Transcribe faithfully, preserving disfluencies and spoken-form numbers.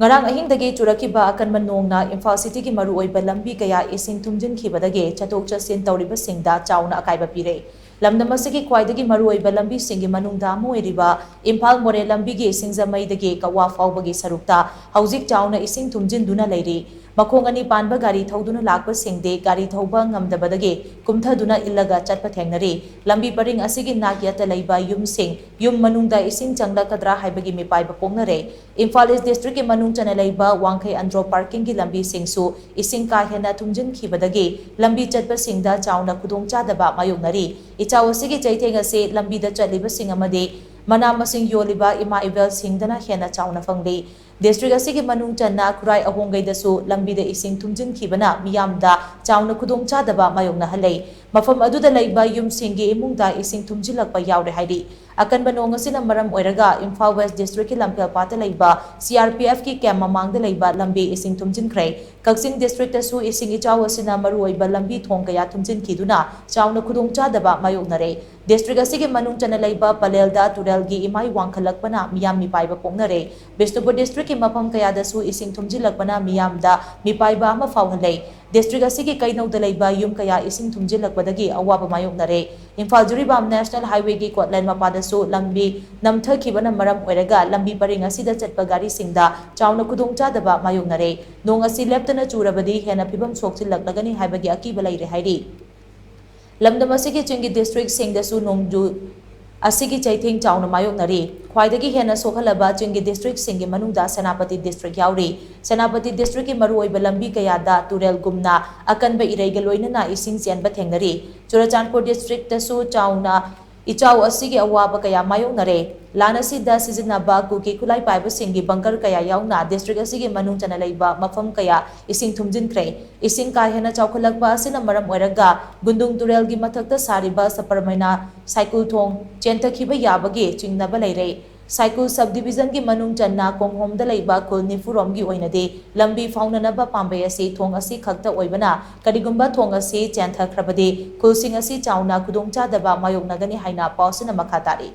ꯉꯔꯥꯡ ꯑꯍꯤꯡꯗꯒꯤ ꯆꯨꯔꯛꯈꯤꯕ ꯑꯀꯟꯕ ꯅꯣꯡꯅ ꯏꯝꯐꯥꯜ ꯁꯤꯇꯤꯒꯤ ꯃꯔꯨꯑꯣꯏꯕ ꯂꯝꯕꯤ ꯀꯌꯥ ꯏꯁꯤꯡ ꯊꯨꯝꯖꯤꯟꯈꯤꯕꯗꯒꯤ ꯆꯠꯊꯣꯛ ꯆꯠꯁꯤꯟ ꯇꯧꯔꯤꯕꯁꯤꯡꯗ ꯆꯥꯎꯅ ꯑꯀꯥꯏꯕ ꯄꯤꯔꯦ꯫ ꯂꯝꯗꯝ ꯑꯁꯤꯒꯤ ꯈ꯭ꯋꯥꯏꯗꯒꯤ ꯃꯔꯨꯑꯣꯏꯕ ꯂꯝꯕꯤꯁꯤꯡꯒꯤ ꯃꯅꯨꯡꯗ ꯑꯃ ꯑꯣꯏꯔꯤꯕ ꯏꯝꯐꯥꯜ ꯃꯣꯔꯦ ꯂꯝꯕꯤꯒꯤ ꯁꯤꯡꯖꯃꯩꯗꯒꯤ ꯀꯛꯋꯥ ꯐꯥꯎꯕꯒꯤ ꯁꯔꯨꯛꯇ ꯍꯧꯖꯤꯛ ꯆꯥꯎꯅ ꯏꯁꯤꯡ ꯊꯨꯝꯖꯤꯟꯗꯨꯅ ꯂꯩꯔꯤ꯫ ꯃꯈꯣꯡ ꯑꯅꯤ ꯄꯥꯟꯕ ꯒꯥꯔꯤ ꯊꯧꯗꯨꯅ ꯂꯥꯛꯄꯁꯤꯡꯗꯤ ꯒꯥꯔꯤ ꯊꯧꯕ ꯉꯝꯗꯕꯗꯒꯤ ꯀꯨꯝꯊꯗꯨꯅ ꯏꯜꯂꯒ ꯆꯠꯄ ꯊꯦꯡꯅꯔꯤ꯫ ꯂꯝꯕꯤ ꯄꯔꯤꯡ ꯑꯁꯤꯒꯤ ꯅꯥꯛ ꯌꯦꯠꯇ ꯂꯩꯕ ꯌꯨꯝꯁꯤꯡ ꯌꯨꯝ ꯃꯅꯨꯡꯗ ꯏꯁꯤꯡ ꯆꯪꯂꯛꯀꯗ꯭ꯔꯥ ꯍꯥꯏꯕꯒꯤ ꯃꯤꯄꯥꯏꯕ ꯄꯣꯛꯅꯔꯦ꯫ ꯏꯝꯐꯥꯜ ꯏꯁ ꯗꯤꯁꯇ꯭ꯔꯤꯛꯀꯤ ꯃꯅꯨꯡ ꯆꯟꯅ ꯂꯩꯕ ꯋꯥꯡꯈꯩ ꯑꯟꯗ꯭ꯔꯣ ꯄꯥꯔꯀꯤꯡꯒꯤ ꯂꯝꯕꯤꯁꯤꯡꯁꯨ ꯏꯁꯤꯡ ꯀꯥ ꯍꯦꯟꯅ ꯊꯨꯝꯖꯤꯟꯈꯤꯕꯗꯒꯤ ꯂꯝꯕꯤ ꯆꯠꯄꯁꯤꯡꯗ ꯆꯥꯎꯅ ꯈꯨꯗꯣꯡꯆꯥꯗꯕ ꯃꯥꯌꯣꯛꯅꯔꯤ꯫ ꯏꯆꯥꯎ ꯑꯁꯤꯒꯤ ꯆꯩꯊꯦꯡ ꯑꯁꯤ ꯂꯝꯕꯤꯗ ꯆꯠꯂꯤꯕꯁꯤꯡ ꯑꯃꯗꯤ ꯃꯅꯥ ꯃꯁꯤꯡ ꯌꯣꯜꯂꯤꯕ ꯏꯃꯥ ꯏꯕꯦꯜꯁꯤꯡꯗꯅ ꯍꯦꯟꯅ ꯆꯥꯎꯅ ꯐꯪꯂꯤ꯫ ꯗꯤꯁꯇ꯭ꯔꯤꯛ ꯑꯁꯤꯒꯤ ꯃꯅꯨꯡ ꯆꯟꯅ ꯈꯨꯔꯥꯏ ꯑꯍꯣꯡꯒꯩꯗꯁꯨ ꯂꯝꯕꯤꯗ ꯏꯁꯤꯡ ꯊꯨꯝꯖꯤꯟꯈꯤꯕꯅ ꯃꯤꯌꯥꯝꯗ ꯆꯥꯎꯅ ꯈꯨꯗꯣꯡꯆꯥꯗꯕ ꯃꯥꯌꯣꯛꯅꯍꯜꯂꯦ꯫ ꯃꯐꯝ ꯑꯗꯨꯗ ꯂꯩꯕ ꯌꯨꯝꯁꯤꯡꯒꯤ ꯏꯃꯨꯡꯗ ꯏꯁꯤꯡ ꯊꯨꯝꯖꯤꯜꯂꯛꯄ ꯌꯥꯎꯔꯦ ꯍꯥꯏꯔꯤ꯫ ꯑꯀꯟꯕ ꯅꯣꯡ ꯑꯁꯤꯅ ꯃꯔꯝ ꯑꯣꯏꯔꯒ ꯏꯝꯐꯥꯜ ꯋꯦꯁ ꯗꯤꯁꯇ꯭ꯔꯤꯛꯀꯤ ꯂꯝꯐꯦꯜꯄꯥꯠꯇ ꯂꯩꯕ ꯁꯤꯑꯥꯔꯄꯤꯑꯦꯐꯀꯤ ꯀꯦꯝ ꯃꯃꯥꯡꯗ ꯂꯩꯕ ꯂꯝꯕꯤ ꯏꯁꯤꯡ ꯊꯨꯝꯖꯤꯟꯈ꯭ꯔꯦ꯫ ꯀꯛꯆꯤꯡ ꯗꯤꯁꯇ꯭ꯔꯤꯛꯇꯁꯨ ꯏꯁꯤꯡ ꯏꯆꯥꯎ ꯑꯁꯤꯅ ꯃꯔꯨꯑꯣꯏꯕ ꯂꯝꯕꯤ ꯊꯣꯡ ꯀꯌꯥ ꯊꯨꯝꯖꯤꯟꯈꯤꯗꯨꯅ ꯆꯥꯎꯅ ꯈꯨꯗꯣꯡꯆꯥꯗꯕ ꯃꯥꯌꯣꯛꯅꯔꯦ꯫ ꯗꯤꯁꯇ꯭ꯔꯤꯛ ꯑꯁꯤꯒꯤ ꯃꯅꯨꯡ ꯆꯟꯅ ꯂꯩꯕ ꯄꯂꯦꯜꯗ ꯇꯨꯔꯦꯜꯒꯤ ꯏꯃꯥꯏ ꯋꯥꯡꯈꯠꯂꯛꯄꯅ ꯃꯤꯌꯥꯝ ꯃꯤꯄꯥꯏꯕ ꯄꯣꯛꯅꯔꯦ꯫ ꯕꯤꯁꯅꯨꯄꯨꯔ ꯗꯤꯁꯇ꯭ꯔꯤꯛꯀꯤ ꯃꯐꯝ ꯀꯌꯥꯗꯁꯨ ꯏꯁꯤꯡ ꯊꯨꯝꯖꯤꯜꯂꯛꯄꯅ ꯃꯤꯌꯥꯝꯗ ꯃꯤꯄꯥꯏꯕ ꯑꯃ ꯐꯥꯎꯍꯜꯂꯦ꯫ ꯗꯤꯁꯇ꯭ꯔꯤꯛ ꯑꯁꯤꯒꯤ ꯀꯩꯅꯧꯗ ꯂꯩꯕ ꯌꯨꯝ ꯀꯌꯥ ꯏꯁꯤꯡ ꯊꯨꯝꯖꯤꯜꯂꯛꯄꯗꯒꯤ ꯑꯋꯥꯕ ꯃꯥꯌꯣꯛꯅꯔꯦ꯫ ꯏꯝꯐꯥꯜ ꯖꯤꯔꯤꯕꯥꯝ ꯅꯦꯁꯅꯦꯜ ꯍꯥꯏꯋꯦꯒꯤ ꯀꯣꯠꯂꯦꯟ ꯃꯄꯥꯗꯁꯨ ꯂꯝꯕꯤ ꯅꯝꯊꯈꯤꯕꯅ ꯃꯔꯝ ꯑꯣꯏꯔꯒ ꯂꯝꯕꯤ ꯄꯔꯤꯡ ꯑꯁꯤꯗ ꯆꯠꯄ ꯒꯥꯔꯤꯁꯤꯡꯗ ꯆꯥꯎꯅ ꯈꯨꯗꯣꯡꯆꯥꯗꯕ ꯃꯥꯌꯣꯛꯅꯔꯦ꯫ ꯅꯣꯡ ꯑꯁꯤ ꯂꯦꯞꯇꯅ ꯆꯨꯔꯕꯗꯤ ꯍꯦꯟꯅ ꯐꯤꯕꯝ ꯁꯣꯛꯆꯤꯜꯂꯛꯂꯒꯅꯤ ꯍꯥꯏꯕꯒꯤ ꯑꯀꯤꯕ ꯂꯩꯔꯦ ꯍꯥꯏꯔꯤ꯫ ꯂꯝꯗꯝ ꯑꯁꯤꯒꯤ ꯆꯤꯡꯒꯤ ꯗꯤꯁꯇ꯭ꯔꯤꯛꯁꯤꯡꯗꯁꯨ ꯅꯣꯡꯖꯨ ꯑꯁꯤꯒꯤ ꯆꯩꯊꯦꯡ ꯆꯥꯎꯅ ꯃꯥꯌꯣꯛꯅꯔꯤ꯫ ꯈ꯭ꯋꯥꯏꯗꯒꯤ ꯍꯦꯟꯅ ꯁꯣꯛꯍꯜꯂꯕ ꯆꯤꯡꯒꯤ ꯗꯤꯁꯇ꯭ꯔꯤꯛꯁꯤꯡꯒꯤ ꯃꯅꯨꯡꯗ ꯁꯦꯅꯥꯄꯇꯤ ꯗꯤꯁꯇ꯭ꯔꯤꯛ ꯌꯥꯎꯔꯤ꯫ ꯁꯦꯅꯥꯄꯇꯤ ꯗꯤꯁꯇ꯭ꯔꯤꯛꯀꯤ ꯃꯔꯨꯑꯣꯏꯕ ꯂꯝꯕꯤ ꯀꯌꯥꯗ ꯇꯨꯔꯦꯜꯒꯨꯝꯅ ꯑꯀꯟꯕ ꯏꯔꯩꯒ ꯂꯣꯏꯅꯅ ꯏꯁꯤꯡ ꯆꯦꯟꯕ ꯊꯦꯡꯅꯔꯤ꯫ ꯆꯨꯔꯆꯥꯟꯄꯨꯔ ꯗꯤꯁꯇ꯭ꯔꯤꯛꯇꯁꯨ ꯆꯥꯎꯅ ꯏꯆꯥꯎ ꯑꯁꯤꯒꯤ ꯑꯋꯥꯕ ꯀꯌꯥ ꯃꯥꯌꯣꯛꯅꯔꯦ꯫ ꯂꯥꯟ ꯑꯁꯤꯗ ꯁꯤꯖꯤꯟꯅꯕ ꯀꯨꯀꯤ ꯈꯨꯠꯂꯥꯏ ꯄꯥꯏꯕꯁꯤꯡꯒꯤ ꯕꯪꯀꯔ ꯀꯌꯥ ꯌꯥꯎꯅ ꯗꯤꯁꯇ꯭ꯔꯤꯛ ꯑꯁꯤꯒꯤ ꯃꯅꯨꯡ ꯆꯟꯅ ꯂꯩꯕ ꯃꯐꯝ ꯀꯌꯥ ꯏꯁꯤꯡ ꯊꯨꯝꯖꯤꯟꯈ꯭ꯔꯦ꯫ ꯏꯁꯤꯡ ꯀꯥ ꯍꯦꯟꯅ ꯆꯥꯎꯈꯠꯂꯛꯄ ꯑꯁꯤꯅ ꯃꯔꯝ ꯑꯣꯏꯔꯒ ꯒꯨꯟꯗꯨꯡ ꯇꯨꯔꯦꯜꯒꯤ ꯃꯊꯛꯇ ꯁꯥꯔꯤꯕ ꯁꯄꯔꯃꯩꯅꯥ ꯁꯥꯏꯀꯨꯜ ꯊꯣꯡ ꯆꯦꯟꯊꯈꯤꯕ ꯌꯥꯕꯒꯤ ꯆꯤꯡꯅꯕ ꯂꯩꯔꯦ꯫ ꯁꯥꯏꯀꯨꯜ ꯁꯕ ꯗꯤꯕꯤꯖꯟꯒꯤ ꯃꯅꯨꯡ ꯆꯟꯅ ꯀꯣꯡꯍꯣꯝꯗ ꯂꯩꯕ ꯈꯨꯜ ꯅꯤꯐꯨꯔꯣꯝꯒꯤ ꯑꯣꯏꯅꯗꯤ ꯂꯝꯕꯤ ꯐꯥꯎꯅꯅꯕ ꯄꯥꯝꯕꯩ ꯑꯁꯤ ꯊꯣꯡ ꯑꯁꯤ ꯈꯛꯇ ꯑꯣꯏꯕꯅ, ꯀꯔꯤꯒꯨꯝꯕ ꯊꯣꯡ ꯑꯁꯤ ꯆꯦꯟꯊꯈ꯭ꯔꯕꯗꯤ ꯈꯨꯜꯁꯤꯡ ꯑꯁꯤ ꯆꯥꯎꯅ ꯈꯨꯗꯣꯡꯆꯥꯗꯕ ꯃꯥꯌꯣꯛꯅꯒꯅꯤ ꯍꯥꯏꯅ ꯄꯥꯎ ꯑꯁꯤꯅ ꯃꯈꯥ ꯇꯥꯔꯤ꯫